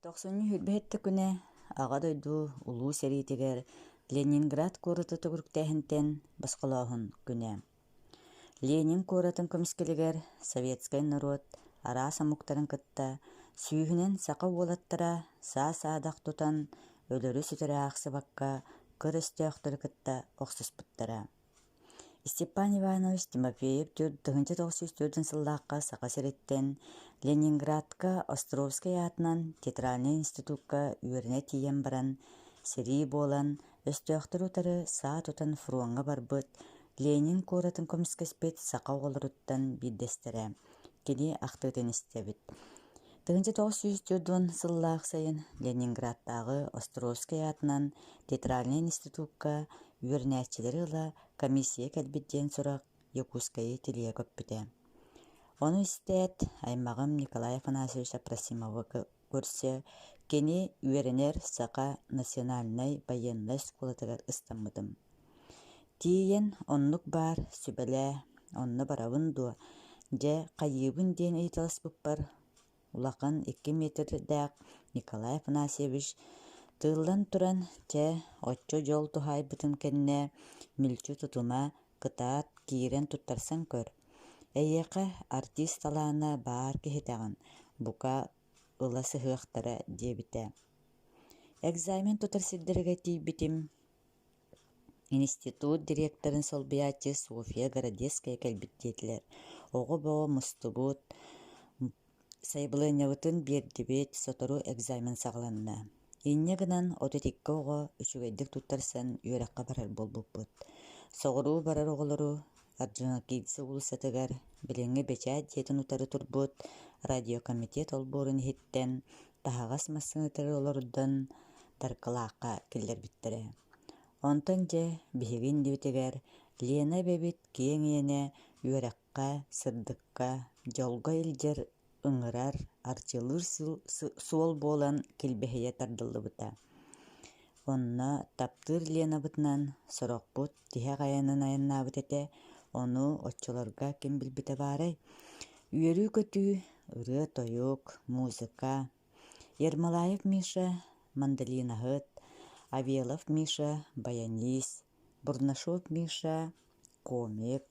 Тохсунньу сүүрбэһиттэ күнэ Аҕа дойду Улуу сэриитигэр Ленинград куораты төгүрүктээһинтэн босхолооһун күнэ. Ленин куоратын көмүскэлигэр советскай норуот араас омуктарын кытта сүүһүнэн саха уолаттара саа-саадах тутан өлөрү-сүтэри аахсыбакка кыр өстөөхтөрү кытта охсуспуттара. Степан Иванович Тимофеев 1904 сыллаахха Саха сириттэн Ленинградка Островскай аатынан театральнай институкка үөрэнэ тиийэн баран, сэрии буолан, өстөөхтөрү утары саа тутан фроҥҥа барбыт, Ленин куоратын көмүскэспит саха оҕолоруттан биирдэстэрэ. Кини ахтыытын истэбит. 1940 сыллаах сайын Ленинградтааҕы Островскай аатынан театральнай институкка үөрэнээччилэри ыла комиссия кэлбит диэн сурах Якутскайы тилийэ көппүтэ. Ону истээт, аймаҕым Николай Афанасьевич Апросимовы көрсө, кини үөрэнэр Саха национальнай байыаннай оскуолатыгар ыстаммытым. Тиийэн оннук баар, сүбэлээ, онно барабын дуо, дьэ, хайыыбын диэн ыйыталаспыппар, Улахан 2 метрдээх Николай Афанасьевич тыыллан туран, чэ, оччо дьол туһаайбытым кэннэ мүлчү тутума, кытаат, киирэн туттарсан көр. Эйиэхэ артист талаана баар киһитэҕин, бука, ыла сыһыахтара диэбитэ. Экзамен тутар сирдэригэр тиийбитим, Институт директорын солбуйааччы Софья Городецкая кэлбит диэтилэр. Оҕо бөҕө мустубут, сайабылыанньабытын биэрдибит, сотору экзамен саҕаланна. Инньэ гынан 32 оҕо үчүгэйдик туттарсан үөрэххэ барар буолбуппут. Соҕуруу барар оҕолору Орджоникидзе уулуссатыгар билиҥҥи бэчээт дьиэтин утары турбут радиокомитет олбуорун иһиттэн таһаҕас массыынатыгар олордон Даркылаахха киллэрбиттэрэ. Онтон дьэ биһиги иннибитигэр Лена эбэбит киэҥ иэнэ үөрэххэ, сырдыкка, дьолго илдьэр ыҥырар, арчылыыр суол буолан килбэһийэ тардыллыбыта. Онно таптыыр Ленабытынан сорохпут тиһэх айанын айаннаабыт этэ, ону оччолорго ким билбитэ баарай? Үөрүү-көтүү, ырыа-тойук, музыка. Ермолаев Миша мандолинаһыт, Авелов Миша баянист, Бурнашов Миша комик,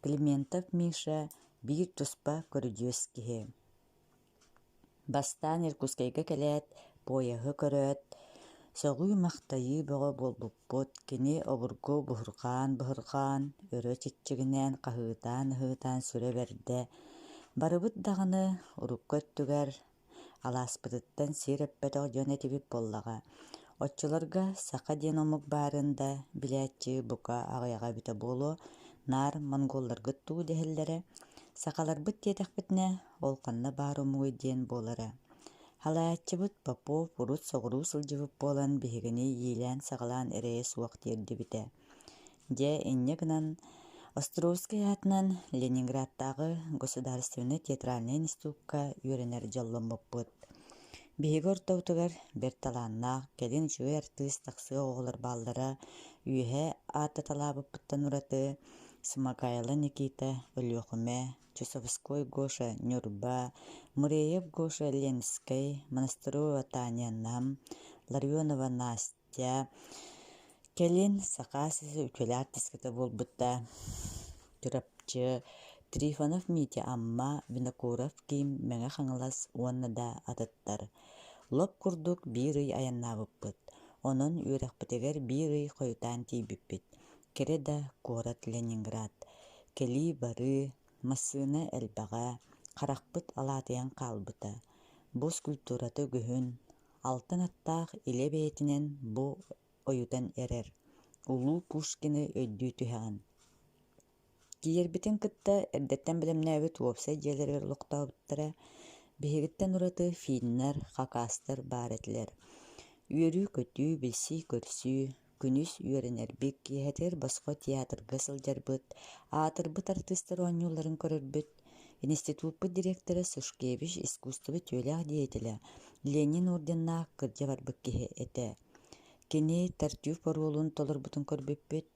Климентов Миша биир туспа көрүдьүөс киһи. Бастаан Иркутскайга кэлээт, поеһы көрөөт, сөҕүү-махтайыы бөҕө буолбуппут, кини обургу буһурҕаан-буһурҕаан, өрө чиччигинээн хаһыытаан-ыһыытаан сүрэ бэрдэ. Барыбыт даҕаны урукку өттүгэр Алааспытыттан сир өппөтөх дьон этибит буоллаҕа. Оччолорго саха диэн омук баарын да билээччи бука аҕыйаҕа эбитэ буолуо, наар монголларгыт дуу дэһэллэрэ. Сахаларбыт диэтэхпитинэ, ол ханна баар омугуй диэн буолара. Халааччыбыт Попов урут соҕуруу сылдьыбыт буолан биһигини иилээн-саҕалаан эрэйэ суох тиэрдибитэ. Дьэ, инньэ гынан Островскай аатынан Ленинградтааҕы государственнай театральнай институкка үөрэнэр дьолломмуппут. Биһиги ортобутугар бэрт талааннаах, кэлин үчүгэй артыыс тахсыах оҕолор бааллара үөһэ ааттаталаабыппыттан ураты Смакайла Никита Өлүөхүмэ, Чусовской Гоша Ньурба, Муреев Гоша Ленскэй, Монастырева Таня Нам, Ларионова Настя Дьэ, кэлин Саха үтүөлээх артыыската буолбута. Чурапчы, Трифонов Митя Амма, Винокуров Ким Мэҥэ Хаҥалас уонна да атыттар. Лоп курдук биир ый айаннаабыппыт. Онон үөрэхпитигэр биир ый хойутаан тиийбиппит. Кэрэ да куорат Ленинград. Кэлии-барыы, массыына элбэҕэ, харахпыт алаатыйан хаалбыта. Бу скульптурата үгүһүн, Алтан аттаах илэ бэйэтинэн бу ойутан эрэр, улуу Пушкины өйдүү түһэҕин. Тиийэрбитин кытта эрдэттэн бэлэмнээбит уопсай дьиэлэригэр олохтообуттара, биһигиттэн ураты финнэр, хакастар баар этилэр. Үөрүү-көтүү, билсии-көрсүү, Күнүс үөрэнэрбит, киэһэтигэр босхо театрга сылдьарбыт, аатырбыт артыыстар оонньуулларын көрөрбүт. Институппут директора Сушкевич искусство үтүөлээх деятелэ, Ленин орденнаах кырдьа барбыт киһи этэ. Кини Тартюф оруолун толорбутун көрбүппүт.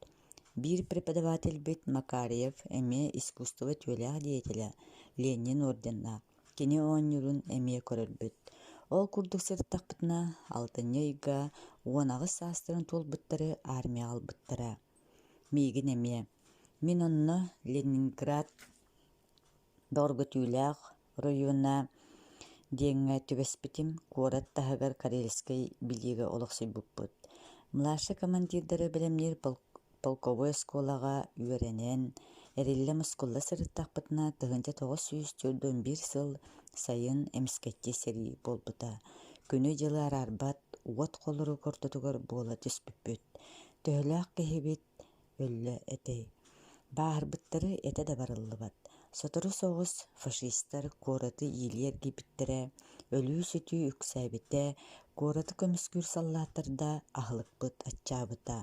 Биир преподавательбит Макарьев эмиэ искусство үтүөлээх деятелэ, Ленин орденнаах. Кини оонньуурун эмиэ көрөрбүт. Ол курдук сырыттахпытына, алтынньы ыйга 18 саастарын туолбуттары армияҕа ылбыттара. Миигин эмиэ. Мин онно Ленинград бөҕөргөтүүлээх оройуона диэҥҥэ түбэспитим, куорат таһыгар Карельскай билиигэ олохсуйбуппут. Младшай командирдары бэлэмниир полковой оскуолаҕа үөрэнэн, эриллэ-мускулла сырыттахпытына 1941 сыл сайын эмискэччи сэрии буолбута. Күнү-дьылы араарбат уот холорук ортотугар буола түспүппүт. Төһөлөөх киһибит өллө этэй? Бааһырбыттары этэ да барыллыбат. Сотору соҕус фашистар куораты иилии эргийбиттэрэ, өлүү-сүтүү үксээбитэ, куораты көмүскүүр саллааттар да аһылыкпыт аччаабыта.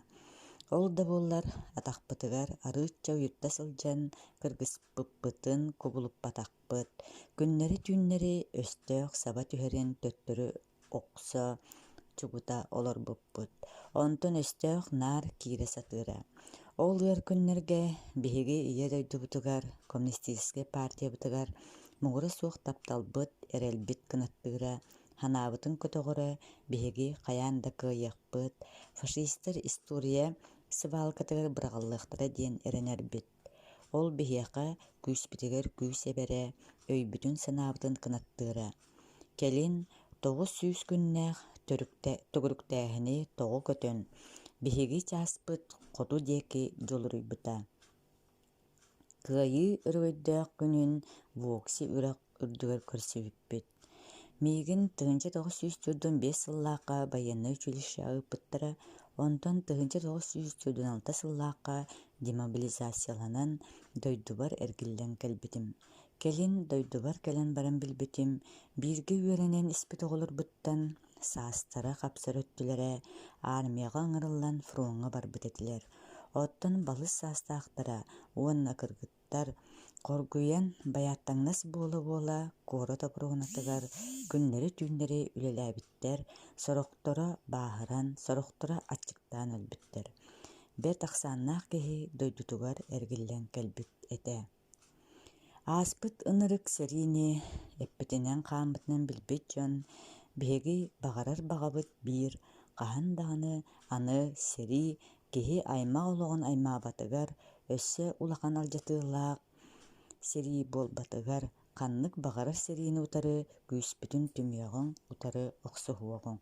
Ол да буоллар атахпытыгар арыычча уйутта сылдьан кыргыспыппытын кубулуппатахпыт, күннэри-түүннэри өстөөх саба түһэрин төттөрү охсо чугута олорбуппут. Онтон өстөөх наар киирэ сатыыра. Ол ыар күннэргэ биһиги Ийэ дойдубутугар, коммунистическай партиябытыгар муҥура суох тапталбыт, эрэлбит кынаттыыра, санаабытын көтөҕөрө биһиги хайаан да кыайыахпыт, фашистар история сыбаалкатыгар быраҕыллыахтара диэн эрэнэрбит. Ол биһиэхэ күүспүтүгэр күүс эбэрэ, өйбүтүн-санаабытын кынаттыыра. Кэлин 900 күннээх төгүрүктээһини тоҕо көтөн, биһиги чааспыт хоту диэки дьулуруйбута. Кыайыы өрөгөйдөөх күнүн Вокси үрэх үрдүгэр көрсүбүппүт. Миигин 1945 сыллаахха байыаннай училищеҕа ыыппыттара, онтон 1946 сыллаахха демобилизацияланан дойдубар эргиллэн кэлбитим. Кэлин дойдубар кэлэн баран билбитим, бииргэ үөрэнэн испит оҕолорбуттан саастара хапсар өттүлэрэ армияҕа ыҥырыллан фроҥҥа барбыт этилэр. Оттон балыс саастаахтара уонна кыргыттар хоргуйан байааттаҥнас буола-буола куорат оборуонатыгар күннэри-түүннэри үлэлээбиттэр, сорохторо бааһыран, сорохторо аччыктаан өлбүттэр. Бэрт ахсааннаах киһи дойдутугар эргиллэн кэлбит этэ. Ааспыт ынырык сэриини эппитинэн-хааммытынан билбит дьон биһиги баҕарар баҕабыт биир хаһан даҕаны аны сэрии киһи аймах олоҕун аймаабатыгар, өссө улахан алдьатыылаах сэрии буолбатыгар ханнык баҕарар сэриини утары күүспүтүн түмүөҕүҥ, утары охсуһуоҕуҥ.